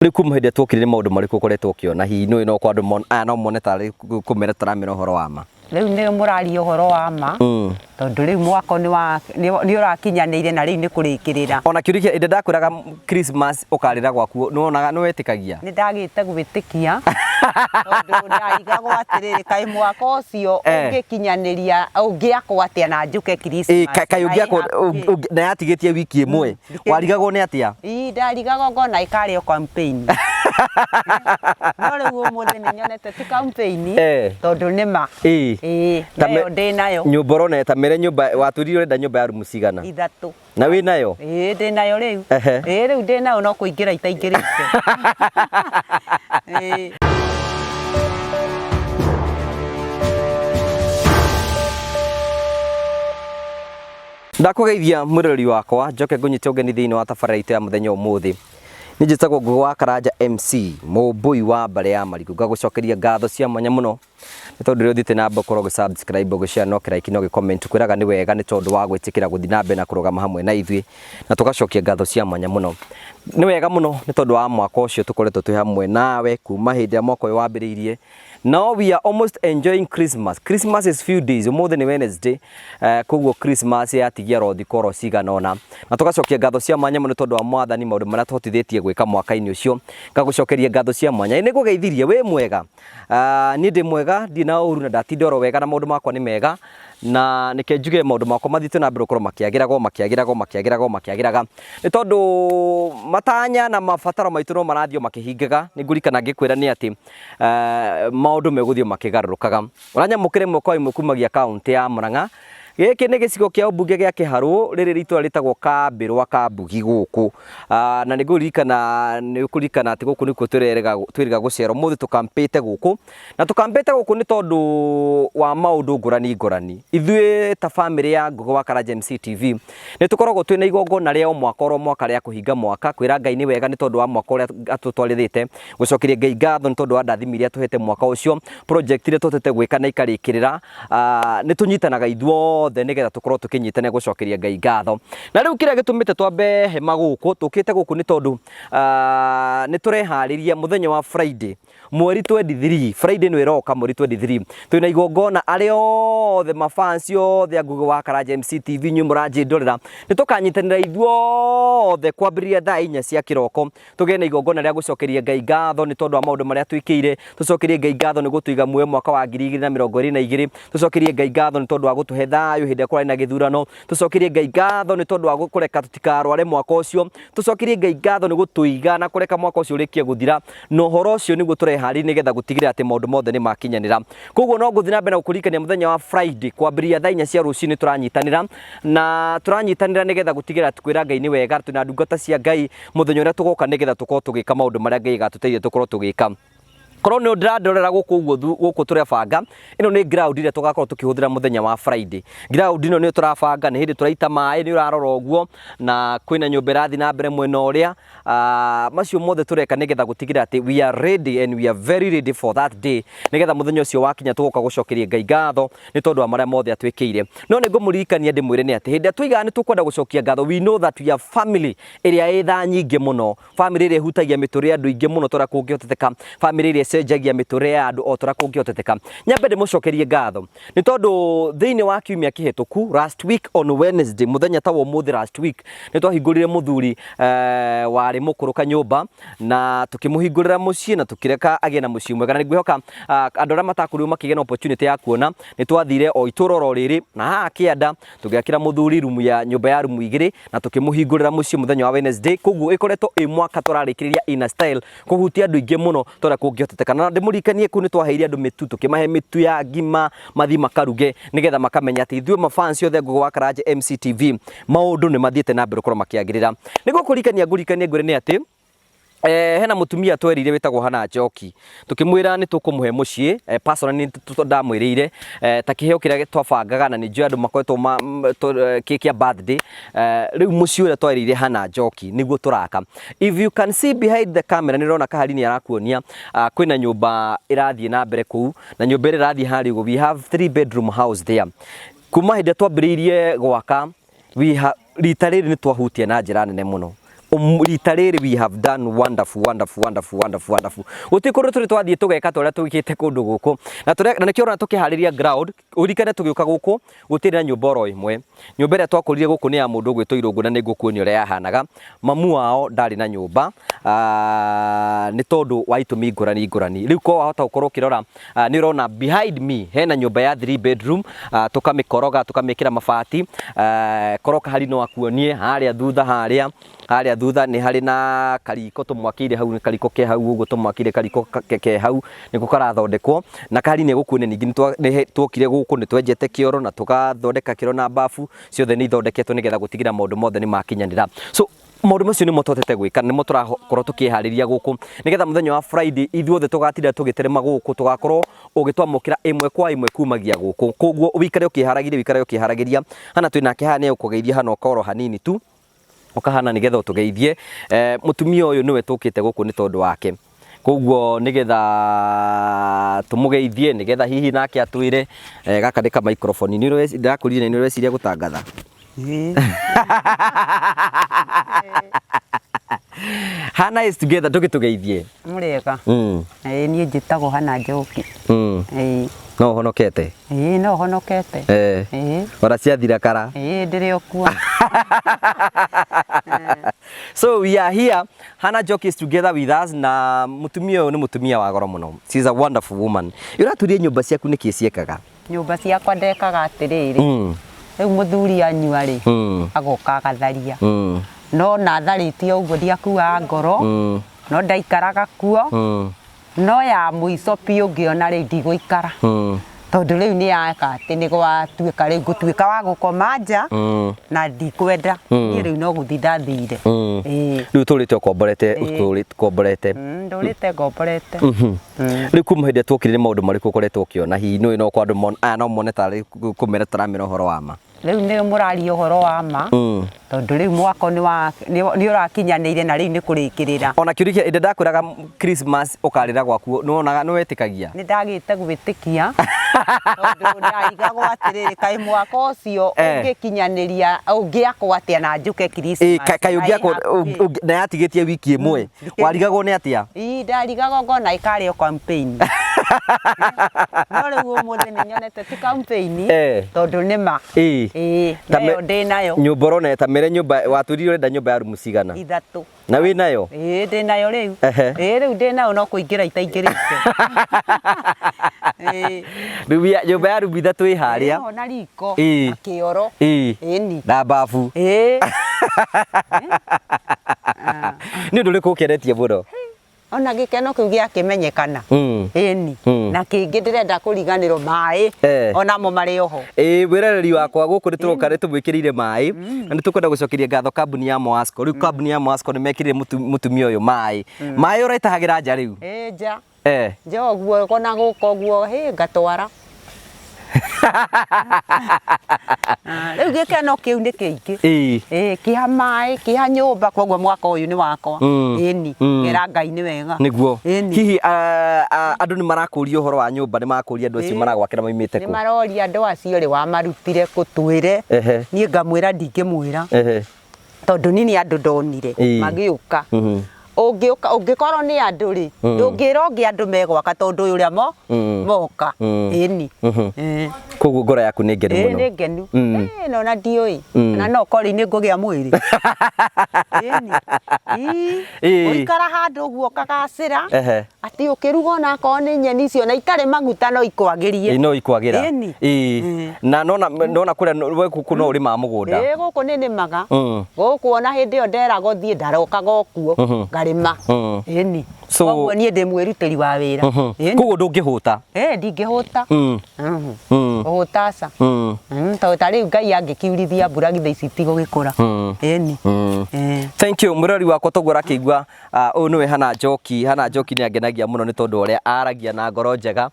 Rĩu kuma hĩndĩ ĩrĩa twokire nĩ maũndũ marĩkũ ũkoretwo ũkĩona hihi nĩ no kwa andũ aya no mone tarĩ kũmera tũramera ũhoro wa ma? Rĩu nĩ mũraria ũhoro wa ma tondũ rĩu mwako nĩ ũrakinyanĩire na rĩu nĩ kũrĩkĩrĩra. Ona kĩũria kĩa hĩndĩ ndakwĩraga Christmas ũkarĩra gwaku nĩ wonaga nĩ wetĩkagia? Nĩ ndagĩte gwĩtĩkia tondũ ndarigagwo atĩrĩrĩ kaĩ mwako ũcio ũngĩkinyanĩria ũngĩakwo atĩa na njũke Christmas. Kaĩ ũngĩakwo na yatigĩtie wiki ĩmwe? Warigagwo nĩ atĩa? Ii ndarigagwo ngona ĩkarĩ o campaign. No rĩu ũmũthĩ nĩ nyonete ti campaign tondũ nĩ ma. Ĩĩ nayo ndĩ nayo. Nyũmba ũrona ta mere nyũmba watwĩrire ũrenda nyũmba ya rumu cigana? Ithatũ. Na wĩ nayo? Ĩĩ ndĩ nayo rĩu. Ĩĩ rĩu ndĩ nayo no kũingĩra itaingĩrĩte. Ĩĩ. Ndakũgeithia mwĩroreri wakwa njoke ngũnyite ũgeni thĩinĩ wa tabarĩra itũ ya mũthenya ũmũthĩ. Niĩ njĩtagwo Ngũgĩ wa Karanja MC, mũmbũi wa mbarĩ ya Marigũ. Ngagũcokeria ngatho cia mwanya mũno nĩ tondũ ũrĩa ũthiĩte na mbere gũkorwo ũgĩ subscribe, ũgĩ share na ũkĩ like na ũgĩ comment. Kwĩraga nĩ wega nĩ tondũ wa gwĩtĩkĩra gũthiĩ na mbere na kũrũgama hamwe na ithuĩ na tũgacokia ngatho cia mwanya mũno. Nĩ wega mũno nĩ tondũ wa mwaka ũcio tũkoretwo twĩ hamwe nawe kuma hĩndĩ ĩrĩa mwaka ũyũ wambĩrĩirie. Now we are almost enjoying Christmas. Christmas is few days. Ũmũthĩ nĩ Wednesday. Koguo Christmas yatigia ro thikũ oro cigana ũna. Na tũgacokia ngatho cia mwanya mũno tondũ wa Mwathani maũndũ marĩa tũhotithĩtie gwĩka mwaka-inĩ ũcio. Ngagũcokeria ngatho cia mwanya. Nĩ ngũgeithirie wĩ mwega. Niĩ ndĩ mwega, ndirĩ na ũru na ndatinda oro wega na maũndũ makwa nĩ mega. Na nĩke njuge maũndũ makwa mathiĩte na mbere gũkorwo makĩagĩraga o makĩagĩraga o makĩagĩraga o makĩagĩraga. Nĩ tondũ matanya na mabataro maitũ no marathiĩ o makĩhingaga. Nĩ ngũririkana ngĩkwĩra nĩ atĩ maũndũ megũthiĩ makĩgarũrũkaga. Ũranyamũkĩra ĩmwe kwa ĩmwe kumagia kaũntĩ ya Murang'a. Gĩkĩ nĩ gĩcigo kĩa ũmbunge gĩa Kĩharũ, rĩrĩ nĩ itũra rĩtagwo Kambĩ rwa Kambugi gũkũ. Na nĩ ngũririkana nĩ ũkũririkana atĩ gũkũ nĩkuo twĩrĩga gũcera ũmũthĩ tũkampĩte gũkũ. Na tũkampĩte gũkũ nĩ tondũ wa maũndũ ngũrani ngũrani. Ithuĩ ta bamĩrĩ ya Ngũgĩ wa Karanja MC TV, Nĩ tũkoragwo twĩna igongona rĩa o mwaka oro mwaka rĩa kũhinga mwaka, kwĩra Ngai nĩ wega nĩ tondũ wa mwaka ũrĩa atũtwarĩrĩte, gũcokeria Ngai ngatho nĩ tondũ wa ndathimi iria atũhete mwaka ũcio, project iria tũhotete gwĩka na ikarĩkĩrĩra, nĩ tũnyitanaga ithuothe nĩgetha tũkorwo tũkĩnyitanĩra gũcokeria Ngai ngatho. Na rĩu kĩrĩa gĩtũmĩte twambe hema gũkũ, tũkĩte gũkũ nĩ tondũ nĩ tũreharĩria mũthenya wa Friday, Mweri 23, Friday ĩno ĩroka mweri 23, twĩna igongona arĩa othe mafans othe a Ngugi wa Karanja MC TV inyuĩ mũranjĩndorera, nĩ tũkanyitanĩra ithuothe kwambĩrĩria thaa inya cia kĩroko, tũgĩe na igongona rĩa gũcokeria Ngai ngatho nĩ tondũ wa maũndũ marĩa atwĩkĩire, tũcokerie Ngai ngatho nĩ gũtũiga muoyo mwaka wa 2022, tũcokerie Ngai ngatho nĩ tondũ wa gũtũhe thayũ hĩndĩ ĩrĩa kũrarĩ na gĩthurano, tũcokerie Ngai ngatho nĩ tondũ wa kũreka tũtikarware mwaka ũcio, Tũcokerie Ngai ngatho nĩ gũtũiga na kũreka mwaka ũcio ũrĩkie gũthira, na ũhoro ũcio nĩguo tũreharĩria nĩgetha gũtigĩrĩra atĩ maũndũ mothe nĩ makinyanĩra. Koguo no ngũthiĩ na mbere na gũkũririkania mũthenya wa Friday kwambĩrĩria thaa inya cia rũcinĩ tũranyitanĩra, na tũranyitanĩra nĩgetha gũtigĩrĩra atĩ kwĩra Ngai nĩ wega, twĩna ndungata cia Ngai mũthenya ũrĩa tũgoka nĩgetha tũkorwo tũgĩka maũndũ marĩa Ngai agatũteithia tũkorwo tũgĩka. Korwo nĩ ndĩrandorera gũkũ ũguo gũkũ tũrebanga, ĩno nĩ ground ĩrĩa tũgakorwo tũkĩhũthĩra mũthenya wa Friday. Ground ĩno nĩyo tũrabanga, nĩ hĩndĩ tũraita maĩ, nĩ ũrarora ũguo, na kwĩna nyũmba ĩrathiĩ na mbere mwena ũrĩa. Macio mothe tũreka nĩgetha gũtigĩrĩra atĩ we are ready and we are very ready for that day, nĩgetha mũthenya ũcio wakinya tũgoka gũcokeria Ngai ngatho nĩ tondũ wa marĩa mothe atwĩkĩire. No nĩ ngũmũririkania ndĩmwĩre nĩ atĩ hĩndĩ ĩrĩa twoigaga nĩ tũkwenda gũcokia ngatho, we know that we are family ĩrĩa ĩ tha nyingĩ mũno. Bamĩrĩ ĩrĩa ĩhutagia mĩtũrĩre ya andũ aingĩ mũno ta ũrĩa kũngĩhoteteka, bamĩrĩ ĩrĩa ĩcenjagia mĩtũrĩre ya andũ o ta ũrĩa kũngĩhoteteka. Nyambe ndĩmũcokerie ngatho nĩ tondũ thĩinĩ wa kiumia kĩhĩtũku, last week on Wednesday, mũthenya ta wa ũmũthĩ last week, nĩ twahingũrire mũthuri warĩ mũkũrũ kanyũmba na tũkĩmũhingũrĩra mũciĩ na tũkĩreka agĩe na mũciĩ mwega. Na nĩ ngwĩhoka andũ arĩa matakorirwo makĩgĩa na opportunity ya kuona, nĩ twathire o itũra oro rĩrĩ na haha kĩanda tũgĩakĩra mũthuri rumu ya nyũmba ya rumu igĩrĩ na tũkĩmũhingũrĩra mũciĩ mũthenya wa Wednesday. Koguo ĩkoretwo ĩ mwaka tũrarĩkĩrĩria in a style kũhutia andũ aingĩ mũno ta ũrĩa kũngĩhoteteka. Na ndĩmũririkanie kũu nĩ twaheire andũ mĩtu, tũkĩmahe mĩtu ya ngima mathiĩ makaruge nĩgetha makamenya atĩ ithuĩ mafans othe a Ngũgĩ wa Karanja MCTV maũndũ nĩ mathiĩte na mbere gũkorwo makĩagĩrĩra. Nĩguo kũririkania ngũririkanie ngwĩre nĩ atĩ hena mũtumia twerire wĩtagwo Hannah Njoki tũkĩmwĩra nĩ tũkũmũhe mũciĩ personally nĩ ndamwĩrĩire ta kĩheo kĩrĩa twabangaga na nĩ njũĩ andũ makoretwo kĩ kĩa birthday rĩu mũciĩ ũrĩa twerĩire Hannah Njoki nĩguo tũraka. If you can see behind the camera nĩ ũrona Kahari nĩ arakuonia kwĩna nyũmba ĩrathiĩ na mbere kũu na nyũmba ĩrĩa ĩrathiĩ harĩa ũguo we have 3 bedroom house there. Kuma hĩndĩ ĩrĩa twambĩrĩirie gwaka rita rĩrĩ nĩ twahutia na njĩra nene mũno. Rita rĩrĩ we have done wonderful, wonderful, wonderful, wonderful, wonderful. Gũtirĩ kũndũ tũrĩ twathiĩ tũgeka ta ũrĩa twĩkĩte kũndũ gũkũ. Na tũre, na nĩkĩo ũrona tũkĩharĩria ground, ũririkane tũgĩũka gũkũ gũtirĩ na nyũmba oro ĩmwe. Nyũmba ĩrĩa twakorire gũkũ nĩ ya mũndũ ũgwĩtwo Irũngũ na nĩngũkuonia ũrĩa yahanaga. Mamu wao ndarĩ na nyũmba nĩ tondũ wa itũmi ngũrani ngũrani. Rĩu korwo wahota gũkorwo ũkĩrora nĩ ũrona behind me hena nyũmba ya 3 bedroom, tũkamĩkoroga tũkamĩkĩra mabati. Korwo kahari no akuonie harĩa thutha, harĩa thutha nĩ harĩ na kariko tũmwakĩire hau, nĩ kariko ke hau ũguo tũmwakĩire, kariko ke hau nĩko karathondekwo. Na kahari nĩ egũkuonia ningĩ nĩ tuokire gũkũ nĩ twenjete kĩoro na tũgathondeka kĩoro na bafu ciothe nĩ ithondeketwo nĩgetha gũtigĩrĩra maũndũ mothe nĩ makinyanĩra. So maũndũ macio nĩmo tũhotete gwĩka, nĩmo tũrakorwo tũkĩharĩria gũkũ nĩgetha mũthenya wa Friday ithuothe tũgatinda tũgĩterema gũkũ, tũgakorwo ũgĩtwamũkĩra ĩmwe kwa ĩmwe kumagia gũkũ. Koguo ũikare ũkĩharagĩria, ũikare ũkĩharagĩria. Hana twĩ nake haha nĩ egũkũgeithia hana ũkoro hanini tu ũkahana nĩgetha ũtũgeithie. Mũtumia ũyũ nĩwe tũkĩte gũkũ nĩ tondũ wake, koguo nĩgetha tũmũgeithie, nĩgetha hihi nake atwĩre. Gaka nĩ ka microphone, ndĩrakũrire nĩ ũreciria gũtangatha. Hana is together, ndũgĩtũgeithie. Mũrĩega. Ĩĩ niĩ njĩtagwo Hana Njoki. Ĩĩ. No ũhonokete? Ĩĩ no honokete. Ĩĩ. Ona ciathira kara? Ĩĩ ndĩrĩ o kuo. So we are here. Hannah Njoki is together with us na mutumia ũyũ nĩ mutumia wa goro mũno. She is a wonderful woman. Ũratũrie nyũmba ciaku nĩkĩ ciekaga? Nyũmba ciakwa ndekaga atĩrĩrĩ. Rĩu mũthuri anyua rĩ, agoka agatharia. No na atharĩtie ũguo ndiakuaga ngoro, no ndaikaraga kuo. No ya mũico biũ ngĩona rĩu ndigũikara. Tondũ rĩu nĩ yaka atĩ nĩ gwatuĩka rĩu ngũtuĩka wa gũkoma nja na ndikwenda. Niĩ rĩu no gũthiĩ ndathire. Ĩĩ. Rĩu ũtũrĩte ũkomborete, ũtũrĩte ũkomborete. Ndũrĩte ngomborete. Rĩu kuma hĩndĩ ĩrĩa tuokire nĩ maũndũ marĩkũ ũkoretwo ũkĩona? Hihi nĩũĩ no kwa andũ aya no mone tarĩ kũmera tũramera ũhoro wa ma? Rĩu nĩ mũraria ũhoro wa ma tondũ rĩu mwako nĩ ũrakinyanĩire na rĩu nĩ kũrĩkĩrĩra. Ona kĩũria kĩa hĩndĩ ndakwĩraga Christmas ũkarĩra gwaku nĩwonaga nĩwetĩkagia? Nĩ ndagĩte gwĩtĩkia tondũ ndarigagwo atĩrĩrĩ, kaĩ mwako ũcio ũngĩkinyanĩria ũngĩakwo atĩa na njũke Christmas? Kaĩ ũngĩakwo na yatigĩtie wiki ĩmwe? Warigagwo nĩ atĩa? Ii ndarigagwo ngona ĩkarĩ o campaign. No rĩu ũmũthĩ nĩ nyonete ti campaign tondũ nĩ ma. Ĩĩ nayo ndĩ nayo. Nyũmba ũrona ta mere nyũmba watwĩrire ũrenda nyũmba ya rumu cigana? 3. Na wĩ nayo? Ĩĩ ndĩ nayo rĩu. Ĩĩ rĩu ndĩ nayo no kũingĩra itaingĩrĩte. Ĩĩ. Rĩu nyũmba ya rumu 3 ĩ harĩa. Ĩho na riko na kĩoro. Ĩni. Na babu. Ĩĩ. Nĩ ũndũ ũrĩkũ ũkenetie mũno? Ona gĩkeno kĩu gĩakĩmenyekana. Ĩni. Na kĩngĩ ndĩrenda kũriganĩrwo maĩ. Onamo marĩ oho. Ĩĩ mwĩroreri wakwa gũkũ nĩ tũroka nĩ tũmwĩkĩrĩire maĩ na nĩ tũkwenda gũcokeria ngatho kambuni ya Moasco. Rĩu kambuni ya Moasco nĩ mekĩrĩire mũtumia ũyũ maĩ. Maĩ ũraitahagĩra nja rĩu? Ĩĩ nja. Nja ũguo ona gũka ũguo hĩ ngatwara. Rĩu gĩkeno kĩu nĩ kĩingĩ. Ĩĩ kĩa maĩ, kĩa nyũmba, koguo mwaka ũyũ nĩ wakwa. Ĩni, ngera Ngai nĩ wega. Nĩguo. Hihi andũ nĩ marakũria ũhoro wa nyũmba, nĩ marakũria andũ acio maragwakĩra maumĩte kũ? Nĩ maroria andũ acio rĩ, wamarutire kũ twĩre. Niĩ ngamwĩra ndingĩmwĩra. Tondũ niĩ nĩ andũ ndonire magĩũka. Ũngĩũka ũngĩkorwo nĩ andũ rĩ, ndũngĩra ũngĩ andũ megwaka tondũ ũyũ ũrĩa moka. Ĩni. Koguo ngoro yaku nĩ ngenu mũno? Ĩĩ nĩ ngenu. Ĩĩ na ona ndiũĩ kana no korwo rĩu nĩ ngũgĩa mwĩrĩ. Ĩni. Gũikara handũ ũguo ũkagacĩra atĩ ũkĩruga ona akorwo nĩ nyeni icio na itarĩ maguta no ikwagĩrie. Ĩĩ no ikwagĩra. Ĩni. Ĩĩ. Na nona nona kũrĩa we gũkũ no ũrĩmaga mũgũnda. Ĩĩ gũkũ nĩ nĩmaga. Gũkũ ona hĩndĩ ĩyo nderagwo thiĩ ndarokaga o kuo ngarĩma. Ĩni. So koguo niĩ ndĩ mwĩrutĩri wa wĩra. Koguo ndũngĩhũta? Ĩĩ ndingĩhũta. Kũhũta aca. Tondũ ta rĩu Ngai angĩkiurithia mbura githĩ ici itigũgĩkũra. Ĩni. Thank you mũrori wakwa toguo ũrakĩigua ũyũ nĩwe Hannah Njoki. Hannah Njoki nĩ angenagia mũno nĩ tondũ ũrĩa aragia na ngoro njega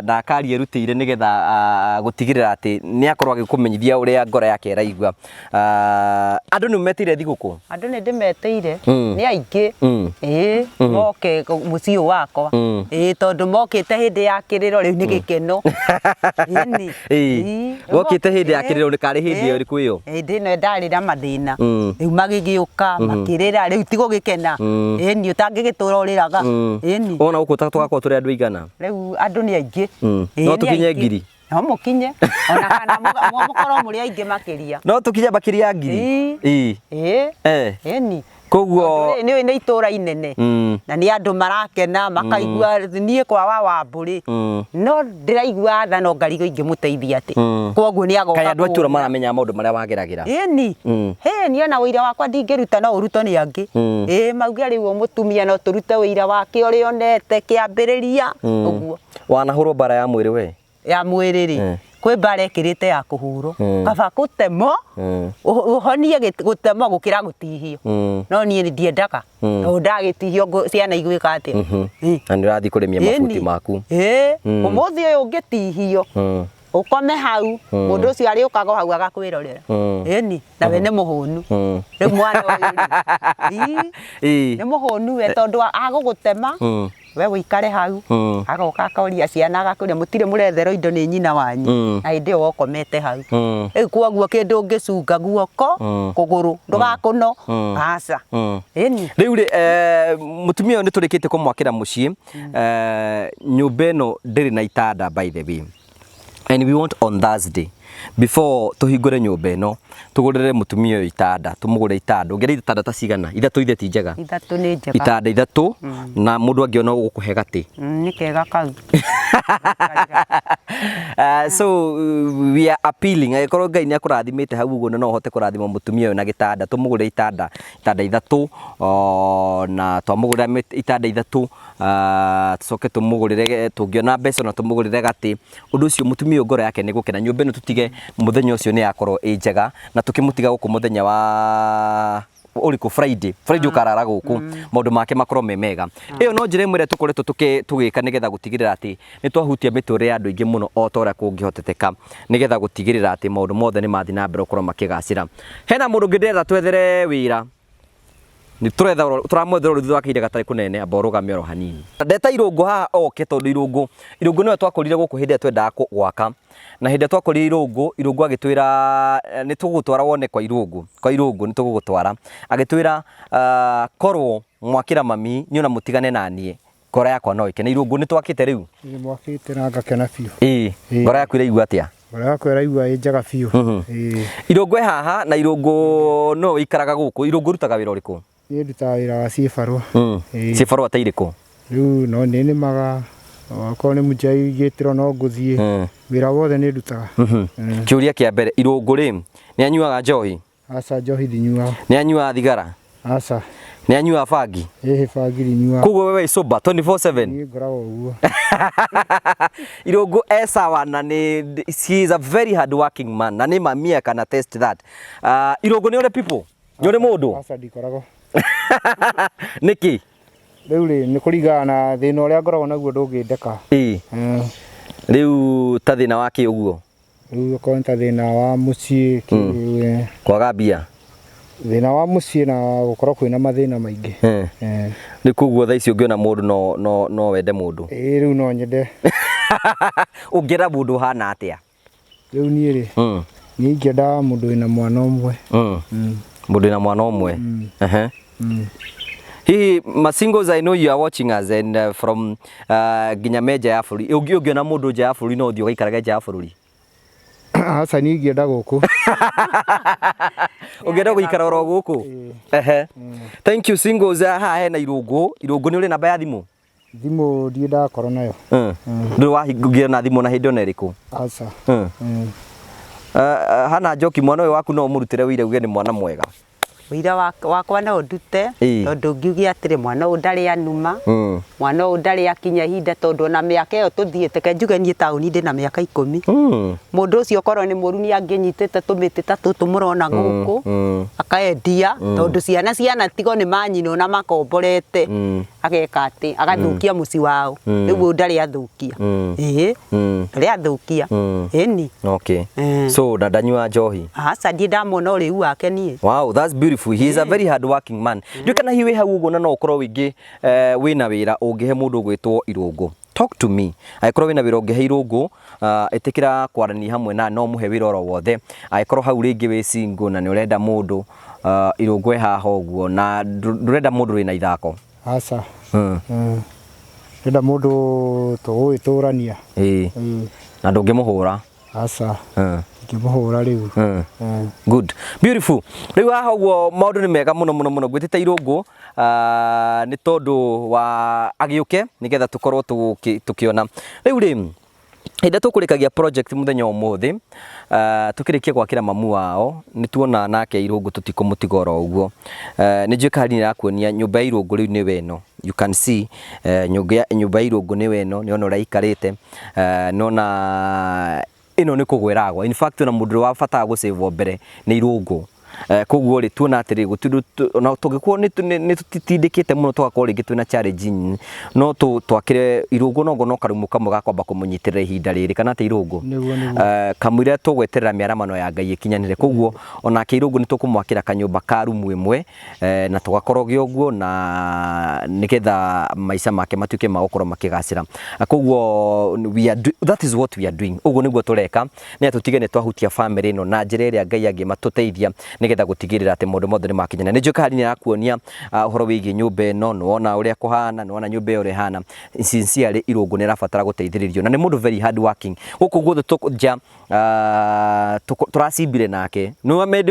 na akaria erutĩire nĩgetha gũtigĩrĩra atĩ nĩ akorwo agĩkũmenyithia ũrĩa ngoro yake ĩraigua. Andũ nĩ ũmetĩire thigũkũ? Andũ nĩ ndĩmetĩire, nĩ aingĩ, ĩĩ moke mokĩte mũciĩ ũyũ wakwa. Ĩĩ, tondũ mokĩte hĩndĩ ya kĩrĩro, rĩu nĩ gĩkeno. Ĩni. Ĩĩ. Wokĩte hĩndĩ ya kĩrĩro, nĩ karĩ hĩndĩ ĩyo ĩrĩkũ ĩyo? Hĩndĩ ĩno ndarĩ na mathĩna. Rĩu magĩgĩũka makĩrĩra, rĩu ti gũgĩkena. Ĩni, ũtangĩgĩtũra ũrĩraga. Ĩni. Wona gũkũ ta tũgakorwo tũrĩ andũ aigana? Rĩu andũ nĩ aingĩ. Ĩĩ, No nĩ tũkinye aingĩ. ngiri? No mũkinye ona kana mũkorwo mũrĩ aingĩ makĩria. No tũkinye makĩria ya ngiri? Ĩĩ. Ĩĩ. Ĩĩ. Ĩni. Koguo Nĩ nĩ itũra inene na nĩ andũ marakena makaigua niĩ kwa wa Wambũrĩ no ndĩraigua tha no ngarigwo ingĩmũteithia atĩ. Koguo nĩ agoka. Kaĩ andũ a itũra maramenya maũndũ marĩa wageragĩra? Ĩni. Hĩ, niĩ ona ũira wakwa ndingĩruta no ũrutwo nĩ angĩ. Ĩĩ, mauge rĩu mũtumia no tũrute ũira wake ũrĩa onete kĩambĩrĩria ũguo. Wanahũrwo mbara ya mwĩrĩ we? Ya mwĩrĩ rĩ, kwĩ mbara ĩkĩrĩte ya kũhũrwo. Kaba gũtemwo, ũhonie gũtemwo gũkĩra gũtihio. No niĩ ndiendaga, tondũ ndagĩtihio ciana igwĩka atĩa? Na nĩ ũrathiĩ kũrĩmia mabuti maku. Ĩĩ, ũmũthĩ ũyũ ũngĩtihio, ũkome hau, mũndũ ũcio arĩũkaga hau agakwĩrorera. Ĩni, na we nĩ mũhũnu. Rĩu mwana ũyũ rĩ, nĩ mũhũnu we, tondũ agũgũtema, we ũikare hau, agoka akoria ciana agakũria mũtirĩ mũretherwo indo nĩ nyina wanyu, na hĩndĩ ĩyo wokomete hau. Rĩu koguo kĩndũ ũngĩcunga guoko, kũgũrũ, ndũgakũno, aca. Ĩni. Rĩu rĩ, mũtumia ũyũ nĩ tũrĩkĩtie kũmwakĩra mũciĩ, nyũmba ĩno ndĩrĩ na itanda by the way. And we want on Thursday before tũhingũre nyũmba ĩno tũgũrĩre mũtumia ũyũ itanda, tũmũgũre itanda. Ũngĩenda itanda ta cigana? Ithatũ ithe ti njega? Ithatũ nĩ njega. Itanda ithatũ, na mũndũ angĩona ũgũkũhe gatĩ. Nĩ kega kau. So we are appealing, angĩkorwo Ngai nĩ akũrathimĩte hau ũguo no ũhote kũrathima mũtumia ũyũ na gĩtanda, tũmũgũrĩre itanda, itanda ithatũ, na twamũgũrĩra itanda ithatũ, tũcoke tũmũgũrĩre, tũngĩona mbeca na tũmũgũrĩre gatĩ. Ũndũ ũcio mũtumia ũyũ ngoro yake nĩ gũkena. Nyũmba ĩno tũtige mũthenya ũcio nĩ yakorwo ĩ njega, na tũkĩmũtiga gũkũ mũthenya wa ũrĩkũ? Friday. Friday ũkarara gũkũ, maũndũ make makorwo me mega. Ĩyo no njĩra ĩmwe ĩrĩa tũkoretwo tũgĩka nĩgetha gũtigĩrĩra atĩ nĩ twahutia mĩtũrĩre ya andũ aingĩ mũno o ta ũrĩa kũngĩhoteteka, nĩgetha gũtigĩrĩra atĩ maũndũ mothe nĩ mathiĩ na mbere gũkorwo makĩgacĩra. Hena mũndũ ũngĩ ndĩrenda twethere wĩra. Nĩ tũretha tũramwethera ũrĩ thutha wa kahinda gatarĩ kũnene, amba ũrũgame oro hanini. Ndeta Irũngũ haha oke, tondũ Irũngũ Irũngũ nĩwe twakorire gũkũ hĩndĩ ĩrĩa twendaga gwaka. Na hĩndĩ ĩrĩa twakorire Irũngũ, Irũngũ agĩtwĩra nĩ tũgũgũtwara wone kwa Irũngũ, kwa Irũngũ nĩ tũgũgũtwara. Agĩtwĩra korwo mwakĩra mami niĩ ona mũtigane na niĩ, ngoro yakwa no ĩkene. Irũngũ nĩ twakĩte rĩu? Nĩ mwakĩte na ngakena biũ. Ĩĩ, ngoro yaku ĩraigua atĩa? Ngoro yakwa ĩraigua ĩ njega biũ. Ĩĩ. Irũngũ e haha, na Irũngũ no ũikaraga gũkũ. Irũngũ ũrutaga wĩra ũrĩkũ? Niĩ ndutaga wĩra wa ciĩbarũa. Ciĩbarũa ta irĩkũ? Rĩu no nĩ nĩmaga, okorwo nĩ mũchai ingĩtĩrwo no ngũthiĩ. Wĩra wothe nĩ ndutaga. Kĩũria kĩa mbere, Irũngũ rĩ, nĩ anyuaga njohi? Aca, njohi ndinyuaga. Nĩ anyuaga thigara? Aca. Nĩ anyuaga bangi? Ĩhĩ, bangi ndinyuaga. Koguo wewe sober 24/7? Niĩ ngoragwo ũguo. Irũngũ e sawa, na nĩ he is a very hard working man, na nĩ mamia can attest that. Irũngũ nĩ ũrĩ people? Nĩ ũrĩ mũndũ? Aca, ndikoragwo. Nĩkĩ? Rĩu rĩ, nĩ kũringana na thĩna ũrĩa ngoragwo naguo, ndũngĩndeka. Ĩĩ. Rĩu ta thĩna wa kĩ ũguo? Rĩu okorwo nĩ ta thĩna wa mũciĩ, Kwaga mbia? Thĩna wa mũciĩ na gũkorwo kwĩna mathĩna maingĩ. Rĩu koguo thaa ici ũngĩona mũndũ no wende mũndũ? Ĩĩ, rĩu no nyende. Ũngĩenda mũndũ ũhana atĩa? Rĩu niĩ rĩ, niĩ ingĩenda mũndũ wĩna mwana ũmwe. Mũndũ wĩna mwana ũmwe. Hihi ma singles, I know you are watching us and from nginya me nja ya bũrũri. Ũngĩona mũndũ nja ya bũrũri no ũthiĩ ũgaikarage nja ya bũrũri? Aca, niĩ ingĩenda gũkũ. Ũngĩenda gũikara oro gũkũ? Ehe. Thank you singles. Haha hena Irũngũ. Irũngũ, nĩ ũrĩ namba ya thimũ? Thimũ ndirĩ ndakorwo nayo. Ndũrĩ wahingũria na thimũ na hĩndĩ ona ĩrĩkũ? Aca. Hana Njoki, mwana ũyũ waku no ũmũrutĩre wĩira uge nĩ mwana mwega? Wĩira wakwa no ndute, tondũ ngiuge atĩrĩ, mwana ũyũ ndarĩ anuma, mwana ũyũ ndarĩ akinya ihinda, tondũ ona mĩaka ĩyo tũthiĩte, ke njuge niĩ taũni ndĩ na mĩaka 10. Mũndũ ũcio okorwo nĩ mũru nĩ angĩnyitĩte tũmĩtĩ ta tũtũ mũrona gũkũ, akaendia, tondũ ciana tigo nĩ manyina na makomborete, ageka atĩ agathũkia mũciĩ wao. Rĩu ũyũ ndarĩ athũkia. Ĩĩ, ndarĩ athũkia. Ĩni. Okay. So na ndanyua njohi? Aca, ndirĩ ndamwona ũrĩu wake niĩ. Wow, that's beautiful. Beautiful. He is a very hard working man. Ndiũĩ kana hihi wĩ hau ũguo na no ũkorwo wĩngĩ wĩna wĩra ũngĩhe mũndũ ũgwĩtwo Irũngũ. Talk to me. Angĩkorwo wĩna wĩra ũngĩhe Irũngũ, ĩtĩkĩra kwaranĩria hamwe na no mũhe wĩra oro wothe. Angĩkorwo hau rĩngĩ wĩ single na nĩ ũrenda mũndũ, Irũngũ e haha ũguo na ndũrenda mũndũ wĩna ithako. Aca. Ndĩrenda mũndũ tũgũgĩtũrania. Ĩĩ. Na ndũngĩmũhũra. Aca. Ngĩmũhũra rĩu. Good. Beautiful. Rĩu haha ũguo maũndũ nĩ mega mũno mũno mũno. Ngwĩtĩte Irũngũ nĩ tondũ wa agĩũke nĩgetha tũkorwo tũkĩona. Rĩu rĩ, hĩndĩ ĩrĩa tũkũrĩkagia project mũthenya wa ũmũthĩ, tũkĩrĩkia gwakĩra mamu wao, nĩ tuona nake Irũngũ tũtikũmũtiga oro ũguo. Nĩ njũĩ kadi nĩ ĩrakuonia nyũmba ya Irũngũ rĩu nĩwe ĩno. You can see nyũmba ya Irũngũ nĩwe ĩno, nĩ wona ũrĩa aikarĩte, nĩ wona ĩno nĩ kũgwa ĩragwa. In fact ona mũndũ ũrĩa wabataraga gũ save mbere nĩ Irũngũ. Koguo rĩ, tuona atĩrĩ, gũtirĩ ona tũngĩkorwo nĩ tũtindĩkĩte mũno tũgakorwo rĩngĩ twĩna challenge nini, no twakĩre Irũngũ no no karumu kamwe ga kwamba kũmũnyitĩrĩra ihinda rĩrĩ, kana atĩ Irũngũ? Nĩguo, nĩguo. Kamũira tũgweterera mĩaramano ya Ngai ĩkinyanĩre. Koguo onake Irũngũ nĩ tũkũmwakĩra kanyũmba ka rumu ĩmwe, na tũgakorwo ũguo na nĩgetha maica make matuĩke ma gũkorwo makĩgacĩra. Koguo that is what we are doing. Ũguo nĩguo tũreka, nĩ tũtige nĩ twahutia family ĩno na njĩra ĩrĩa Ngai angĩmatũteithia nĩgetha gũtigĩrĩra atĩ maũndũ mothe nĩ makinyanĩra. Nĩ njũĩ Kahari nĩ arakuonia ũhoro wĩgiĩ nyũmba ĩno, nĩ wona ũrĩa kũhana, nĩ wona nyũmba ĩyo ũrĩa ĩhana. Sincerely Irũngũ nĩ arabatara gũteithĩrĩrio na nĩ mũndũ very hard working. Gũkũ guothe nja tũracimbire nake. Nĩ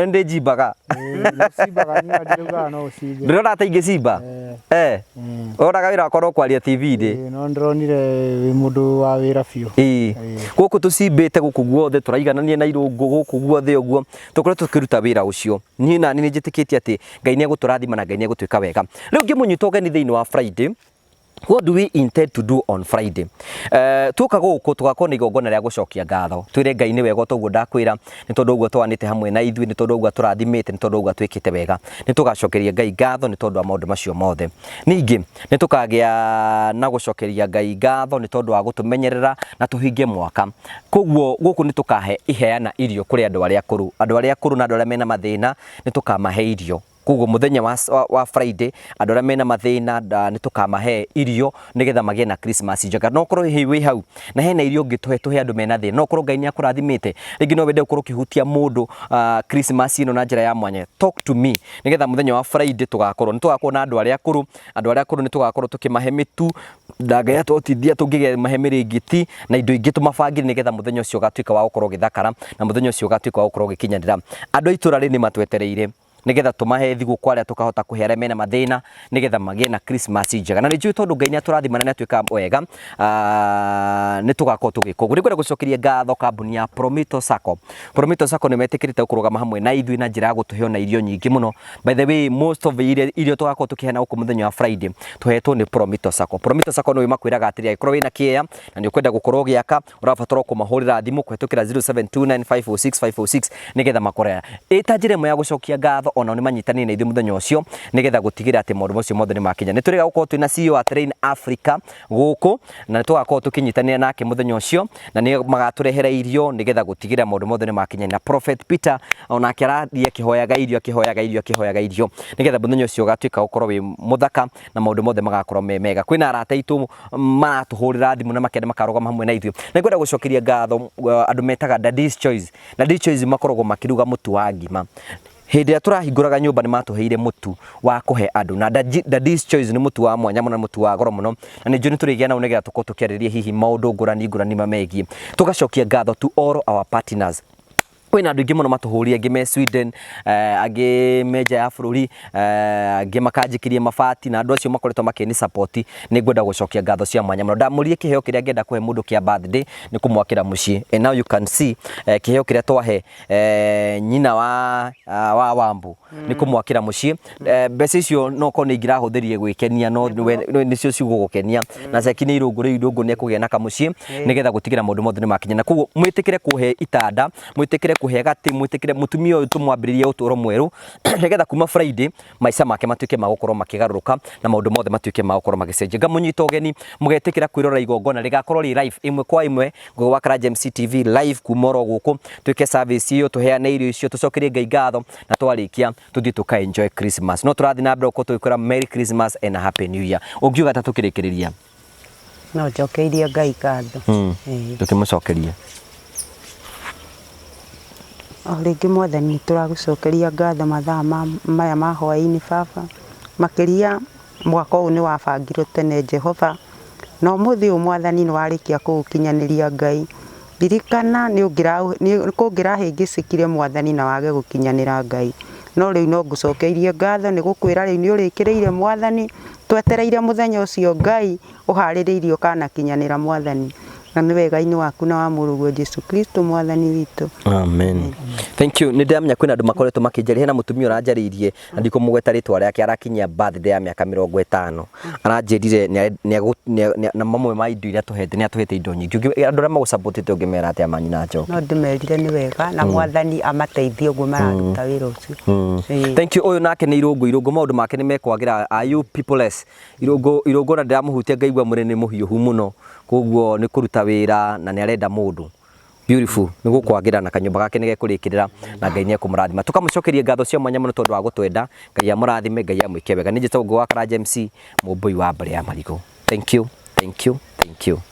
ndĩ njimbaga. Ũcimbaga niĩ ndĩraugaga no ũcimbe. Ndĩrona ta ingĩcimba. Eh. Onaga wĩra wakwa no kwaria TV-inĩ. No ndĩronire wĩ mũndũ wa wĩra biũ. Ĩĩ. Gũkũ tũcimbĩte gũkũ guothe tũraiganania na Irũngũ gũkũ guothe ũguo tũkoretwo tũkĩruta wĩra ũcio. Niĩ nani nĩ njĩtĩkĩtie atĩ Ngai nĩ egũtũrathima na Ngai nĩ egũtwĩka wega. Rĩu ngĩmũnyita ũgeni thĩinĩ wa Friday, what do we intend to do on Friday? Tuoka gũkũ tũgakorwo na igongona rĩa gũcokia ngatho, twĩre Ngai nĩ wega toguo ndakwĩra, nĩ tondũ ũguo twanĩte hamwe na ithuĩ, nĩ tondũ ũguo atũrathimĩte, nĩ tondũ ũguo atwĩkĩte wega. Nĩ tũgacokeria Ngai ngatho nĩ tondũ wa maũndũ macio mothe. Ningĩ nĩ tũkagĩa na gũcokeria Ngai ngatho nĩ tondũ wa gũtũmenyerera na tũhingie mwaka. Koguo gũkũ nĩ tũkahe iheana irio kũrĩ andũ arĩa akũrũ, andũ arĩa akũrũ na andũ arĩa mena mathĩna nĩ tũkamahe irio. Koguo mũthenya wa Friday andũ arĩa mena mathĩna nĩ tũkamahe irio nĩgetha magĩe na Christmas njega. No ũkorwo hihi wĩ hau na hena irio ũngĩtũhe tũhe andũ mena thĩna, no ũkorwo Ngai nĩ akũrathimĩte, rĩngĩ no wende gũkorwo ũkĩhutia mũndũ Christmas ĩno na njĩra ya mwanya, talk to me nĩgetha mũthenya wa Friday tũgakorwo nĩ tũgakorwo na andũ arĩa akũrũ, andũ arĩa akũrũ nĩ tũgakorwo tũkĩmahe mĩtu, na Ngai atũhotithia tũngĩmahe mĩrĩngĩti na indo ingĩ tũmabangĩre nĩgetha mũthenya ũcio ũgatuĩka wa gũkorwo ũgĩthakara na mũthenya ũcio ũgatuĩka wa gũkorwo ũgĩkinyanĩra. Andũ a itũra rĩrĩ nĩ matwetereire nĩgetha tũmahe thigũkũ arĩa tũkahota kũhe arĩa mena mathĩna nĩgetha magĩe na Christmas njega. Na nĩ njũĩ tondũ Ngai nĩ atũrathima na nĩ atwĩkaga wega, nĩ tũgakorwo tũgĩka ũguo. Nĩ ngwenda gũcokeria ngatho kambuni ya Promito Sacco. Promito Sacco nĩ metĩkĩrĩte kũrũgama hamwe na ithuĩ na njĩra ya gũtũhe ona irio nyingĩ mũno. By the way, most of irio tũgakorwo tũkĩheana gũkũ mũthenya wa Friday tũhetwo nĩ Promito Sacco. Promito Sacco nĩ makwĩraga atĩrĩ, angĩkorwo wĩna kĩea na nĩ ũkwenda gũkorwo ũgĩaka, ũrabatara kũmahũrĩra thimũ kũhetũkĩra 0729506506 nĩgetha makore ĩta njĩra ĩmwe ya gũcokia ngatho, onao nĩ manyitanĩire na ithuĩ mũthenya ũcio nĩgetha gũtigĩrĩra atĩ maũndũ macio mothe nĩ makinya. Nĩ tũrĩga gũkorwo twĩna CEO wa Train Africa gũkũ na nĩ tũgakorwo tũkĩnyitanĩra nake mũthenya ũcio na nĩ magatũrehera irio nĩgetha gũtigĩrĩra maũndũ mothe nĩ makinya. Na Prophet Peter onake arathiĩ akĩhoyaga irio, akĩhoyaga irio, akĩhoyaga irio nĩgetha mũthenya ũcio ũgatuĩka gũkorwo wĩ mũthaka na maũndũ mothe magakorwo me mega. Kwĩna arata aitũ maratũhũrĩra thimũ na makenda makarũgama hamwe na ithuĩ. Na ngwenda gũcokeria ngatho andũ metaga Daddy's Choice. Daddy's Choice makoragwo makĩruga mũtu wa ngima. Hĩndĩ ĩrĩa tũrahingũraga nyũmba nĩ matũheire mũtu wa kũhe andũ, na Daddy's Choice nĩ mũtu wa mwanya mũno, nĩ mũtu wa goro mũno, na nĩ njũĩ nĩ tũrĩgĩa nao nĩgetha tũkorwo tũkĩarĩrĩria hihi maũndũ ngũrani ngũrani mamegiĩ. Tũgacokia ngatho to all our partners. Kwĩna andũ aingĩ mũno matũhũrire, angĩ me Sweden, angĩ me nja ya bũrũri, angĩ makanjikĩria mabati, na andũ acio makoretwo makĩni support. Nĩ ngwenda gũcokia ngatho cia mwanya mũno. Ndamũrire kĩheo kĩrĩa ngĩenda kũhe mũndũ kĩa birthday nĩ kũmwakĩra mũciĩ. And now you can see kĩheo kĩrĩa twahe nyina wa Wambu nĩ kũmwakĩra mũciĩ. Mbeca icio no korwo nĩ ingĩrahũthĩrire gwĩkenia, no nĩcio cigũgũkenia. Na ceki nĩ Irũngũ, rĩu Irũngũ nĩ ekũgĩa na kamũciĩ nĩgetha gũtigĩrĩra maũndũ mothe nĩ makinya. Na koguo mwĩtĩkĩre kũhe itanda, mwĩtĩkĩre Kũhe gatĩ mwĩtĩkĩre mũtumia ũyũ tũmwambĩrĩrie ũtũũro mwerũ, nĩgetha kuma Friday maica make matuĩke ma gũkorwo makĩgarũrũka na maũndũ mothe matuĩke ma gũkorwo magĩcenjia. Ngamũnyita ũgeni mũgetĩkĩra kwĩrora igongona rĩgakorwo rĩ live ĩmwe kwa ĩmwe, Ngũgĩ wa Karanja MC TV live kuma oro gũkũ, twĩke service ĩyo, tũheane irio icio, tũcokerie Ngai ngatho, na twarĩkia tũthiĩ tũka enjoy Christmas. No tũrathiĩ na mbere gũkorwo tũgĩkwĩra Merry Christmas and a Happy New Year. Ũngiuga ta tũkĩrĩkĩrĩria? No njokeirie Ngai ngatho. Ĩĩ. Tũkĩmũcokeria. O rĩngĩ Mwathani nĩtũragũcokeria ngatho mathaa maya ma hwaĩ-inĩ Baba, makĩria mwaka ũyũ nĩwabangirwo tene Jehova, na ũmũthĩ ũyũ Mwathani nĩwarĩkia kũũkinyanĩria Ngai. Ririkana nĩkũngĩrahĩngĩcĩkire Mwathani na wage gũkinyanĩra Ngai, no rĩu no ngũcokeirie ngatho nĩgũkwĩra rĩu nĩũrĩkĩrĩire Mwathani, twetereire mũthenya ũcio Ngai ũharĩrĩirie ũkanakinyanĩra Mwathani, na nĩ wega-inĩ waku na wa mũrũguo Jesu Kristo Mwathani witũ. Amen. Thank you. Nĩ ndĩramenya kwĩna andũ makoretwo makĩnjarĩria. Hena mũtumia ũranjarĩirie na ndikũmũgweta rĩtwa rĩake, arakinyia birthday ya mĩaka 50. Aranjĩrire na mamwe ma indo iria tũhete, nĩ atũhete indo nyingĩ. Andũ arĩa magũsupportĩte ũngĩmera atĩa manyina Njoki? No ndĩmerire nĩ wega na Mwathani amateithie ũguo mararuta wĩra ũcio. Ĩĩ. Thank you. Ũyũ nake nĩ Irũngũ. Irũngũ maũndũ make nĩ mekwagĩra. Are you peopleless? Irũngũ, Irũngũ ona ndĩramũhutia ngaigua mwĩrĩ nĩ mũhiũhu mũno. Koguo nĩ kũruta wĩra na nĩ arenda mũndũ. Beautiful. Nĩ gũkwagĩra na kanyũmba gake nĩ gekũrĩkĩrĩra na Ngai nĩ ekũmũrathima. Tũkamũcokeria ngatho cia mwanya mũno tondũ wa gũtwenda. Ngai amũrathime, Ngai amwĩke wega. Nĩ njĩtagwo Ngũgĩ wa Karanja MC, mũmbũi wa mbarĩ ya Marigũ. Thank you, thank you, thank you.